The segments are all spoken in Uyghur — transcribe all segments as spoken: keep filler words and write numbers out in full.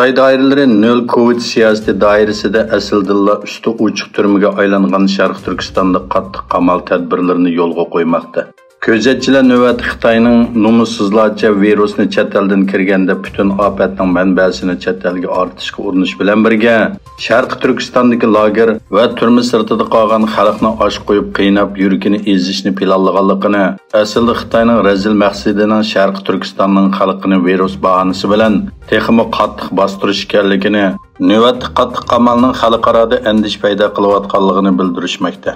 خىتاي دائىرىلىرى نۆل كوۋىد سىياسىتى دائىرىسىدە ئەسلىدىنلا ئۈستى ئوچۇق تۈرمىگە ئايلانغان شەرقىي تۈركىستاندا قاتتىق قامال تەدبىرلىرىنى يولغا قويماقتا. كۆزەتچىلەر نۆۋەتتە خىتاينىڭ نومۇسسىزلارچە ۋىرۇسنى چەت ئەلدىن كىرگەندە پۈتۈن ئاپەتنىڭ مەنبەسىنى چەت ئەلگە ئارتىشقا ئۇرۇنۇش بىلەن بىرگە، شەرقىي تۈركىستاندىكى لاگېر ۋە تۈرمە سىرتىدا قالغان خەلقنى ئاچ قويۇپ قىيناپ، يۈرىكىنى ئېزىشنى پىلانلىغانلىقىنى، ئەسلىدە خىتاينىڭ رەزىل مەقسىتىنىڭ شەرقىي تۈركىستاننىڭ خەلقىنى ۋىرۇس باھانىسى بىلەن تېخىمۇ قاتتىق باستۇرۇش ئىكەنلىكىنى، نۆۋەتتە قاتتىق قامالنىڭ خەلقئارادا ئەندىشە پەيدا قىلىۋاتقانلىقىنى بىلدۈرۈشمەكتە.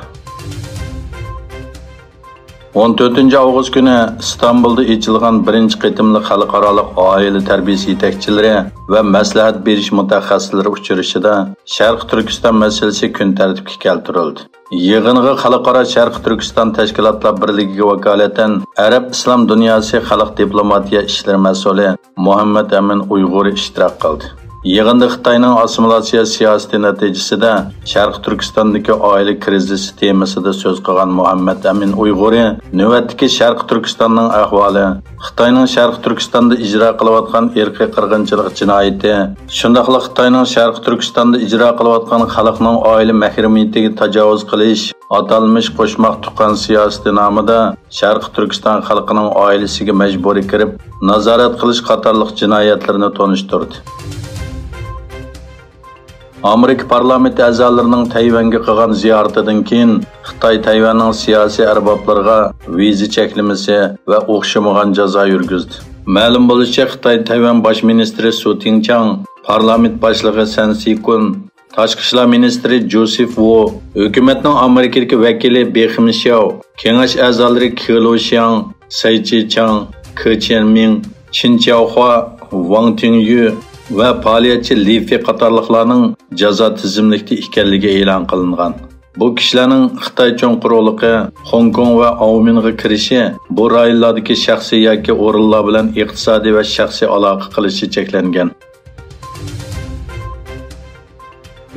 ئون تۆتىنچى ئاۋغۇست كۈنى ئىستانبۇلدا ئېچىلغان بىرىنچى قېتىملىق خەلقئارالىق ئائىلە تەربىيەسى يېتەكچىلىرى ۋە مەسلىھەت بېرىش مۇتەخەسسىسلىرى ئۇچرىشىشىدا شەرقىي تۈركىستان مەسىلىسى كۈن تەرتىپكە كەلتۈرۈلدى. يىغىنغا خەلقئارا شەرقىي تۈركىستان تەشكىلاتلار بىرلىكىگە ۋاكالىتەن ئەرەب ئىسلام دۇنياسى خەلق دىپلوماتىيە ئىشلىرى مەسئۇلى مۇھەممەت ئەمىن ئۇيغۇر ئىشتىراك قىلدى. يىغىندا خىتاينىڭ ئاسسىمىلياتسىيە سىياسىتى نەتىجىسىدە شەرقىي تۈركىستاندىكى ئائىلە كىرىزىسى تېمىسىدا سۆز قىلغان مۇھەممەت ئەمىن ئۇيغۇرى نۆۋەتتىكى شەرقىي تۈركىستاننىڭ ئەھۋالى، خىتاينىڭ شەرقىي تۈركىستاندا ئىجرا قىلىۋاتقان ئىرقىي قىرغىنچىلىق جىنايىتى، شۇنداقلا خىتاينىڭ شەرقىي تۈركىستاندا ئىجرا قىلىۋاتقان خەلقنىڭ ئائىلە مەھرىمىيىتىگە تاجاۋۇز قىلىش، ئاتالمىش قوشماق تۇغقان سىياسىتى نامىدا شەرقىي تۈركىستان خەلقىنىڭ ئائىلىسىگە مەجبۇرىي كىرىپ، نازارەت قىلىش قاتارلىق جىنايەتلىرىنى تونۇشتۇردى. ئامېرىكا پارلامېنت ئەزالىرىنىڭ تەيۋەنگە قىلغان زىيارىتىدىن كېيىن، خىتاي تەيۋەننىڭ سىياسىي ئەربابلىرىغا ۋىزا چەكلىمىسى ۋە ئوخشىمىغان جازا يۈرگۈزدى. مەلۇم بولۇشىچە، خىتاي تەيۋەن باش مىنىستىرى سۇ تىڭچاڭ، پارلامېنت باشلىقى سەن سىكۇن، تاشقى ئىشلار مىنىستىرى جوسېف ۋو، ھۆكۈمەتنىڭ ئامېرىكىدىكى ۋەكىلى بېخ مىشياۋ، كېڭەش ئەزالىرى كې لوشياڭ، سەي چىچاڭ، كې چيەنمىڭ، چىن چياۋخۇا، ۋاڭ تىڭيۈ ۋە پائالىيەتچى لى فې قاتارلىقلارنىڭ جازا تىزىملىكتە ئىكەنلىكى ئېلان قىلىنغان. بۇ كىشىلەرنىڭ خىتاي چوڭ قۇرۇقلۇقى، خوڭكوڭ ۋە ئاۋمېنغا كىرىشى بۇ رايونلاردىكى شەخسىي ياكى ئورۇنلار بىلەن ئىقتىسادىي ۋە شەخسىي ئالاقە قىلىشى چەكلەنگەن.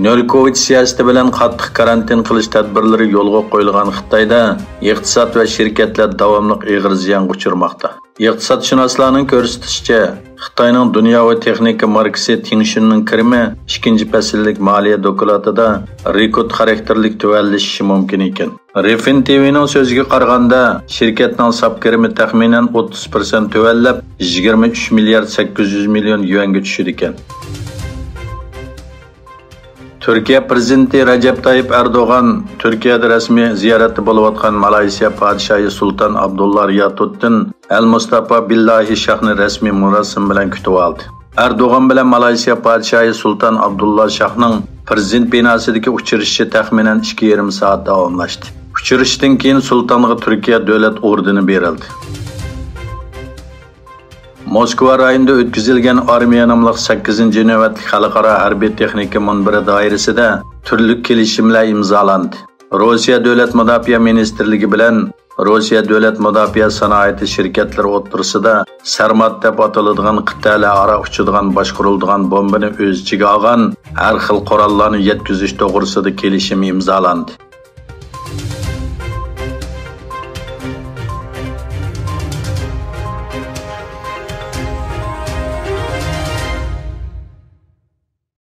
نۆل كوۋىد سىياسىتى بىلەن قاتتىق كارانتىن قىلىش تەدبىرلىرى يولغا قويۇلغان خىتايدا ئىقتىساد ۋە شىركەتلەر داۋاملىق ئېغىر زىيانغا ئۇچرىماقتا. ئىقتىسادشۇناسلارنىڭ كۆرسىتىشىچە، خىتاينىڭ دۇنياۋى تېخنىكا ماركىسى تىڭشۈننىڭ كىرىمى ئىككىنچى پەسىللىك مالىيە دوكلاتىدا رېكورت خاراكتېرلىك تۆۋەنلىشىشى مۇمكىن ئىكەن. رېفىن تىۋىنىڭ سۆزىگە قارىغاندا، شىركەتنىڭ ساپ كىرىمى تەخمىنەن ئوتتۇز پىرسەنت تۆۋەنلەپ، يىگىرمە ئۈچ مىليارد سەككىز يۈز مىليون يۈەنگە چۈشىدىكەن. تۈركىيە پىرېزىدېنتى رەجەپ تايىپ ئەردوغان تۈركىيەدە رەسمىي زىيارەتتە بولۇۋاتقان مالايسىيا پادىشاھى سۇلتان ئابدۇللا رىياتۇددىن ئەل مۇستافا بىللاھى شاھنى رەسمىي مۇراسىم بىلەن كۈتۈۋالدى. ئەردوغان بىلەن مالايسىيا پادىشاھى سۇلتان ئابدۇللا شاھنىڭ پىرېزىدېنت بىناسىدىكى ئۇچرىشىشى تەخمىنەن ئىككى يېرىم سائەت داۋاملاشتى. ئۇچرىشىشتىن كېيىن سۇلتانغا تۈركىيە دۆلەت ئوردېنى بېرىلدى. موسكۋا رايونىدا ئۆتكۈزۈلگەن ئارمىيە ناملىق سەككىزىنچى نۆۋەتلىك خەلقئارا ھەربىي تېخنىكا مۇنبىرى دائىرىسىدە تۈرلۈك كېلىشىملەر ئىمزالاندى. روسىيە دۆلەت مۇداپىئە مىنىستىرلىكى بىلەن روسىيە دۆلەت مۇداپىئە سانائىتى شىركەتلىرى ئوتتۇرىسىدا سەرمات دەپ ئاتىلىدىغان قىتئەلەر ئارا ئۇچىدىغان باشقۇرۇلىدىغان بومبىنى ئۆز ئىچىگە ئالغان ھەر خىل قوراللارنى يەتكۈزۈش توغرىسىدا كېلىشىم ئىمزالاندى.